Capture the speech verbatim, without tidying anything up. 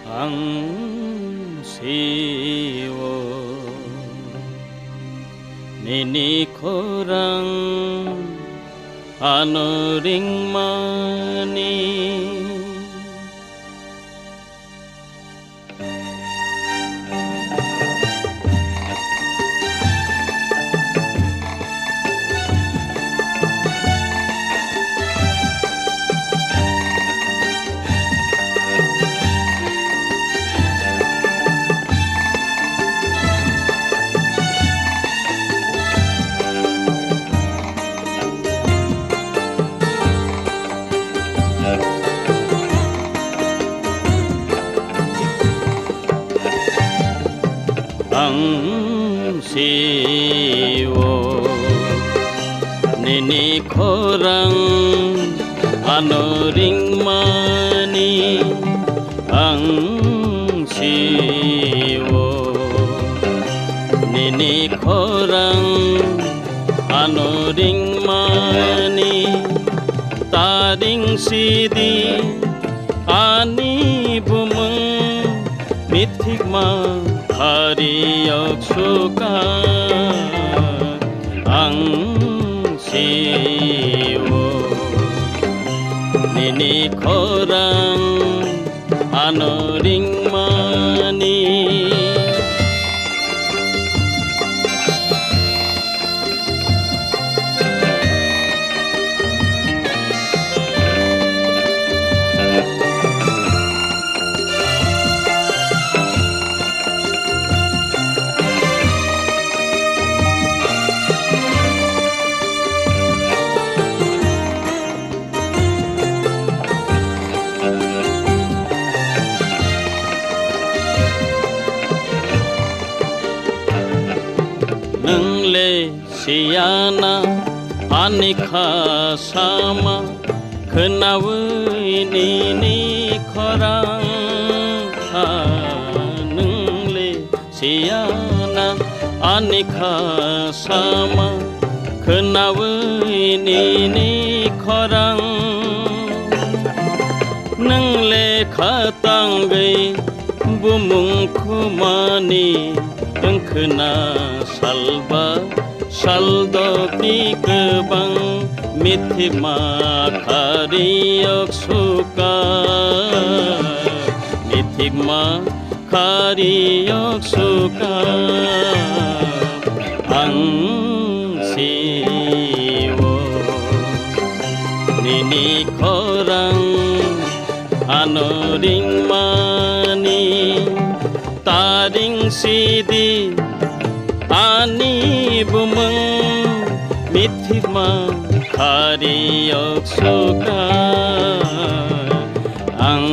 Ang sio nini khorang ano ringmani. Ang sio nini khorang ano ringmani. Ang sio nini khorang ano ringmani. Taring sidi ani bumung mithikma khariyok suka. Ang sio nini khorang ano ringmani. Nwng le siyana ani kha sama khwnawi nini khorang kha. Nwng le siyana ani kha sama khwnawi nini khorang. Nwng le kha tangwi bumung khumani wngkhwna salba saldokni kwbang mithima khariyok suka. Mithima khariyok suka. Ang sio nini khorang ano ringmani. Taring sidi ani bumung mithima khariyok suka. Ang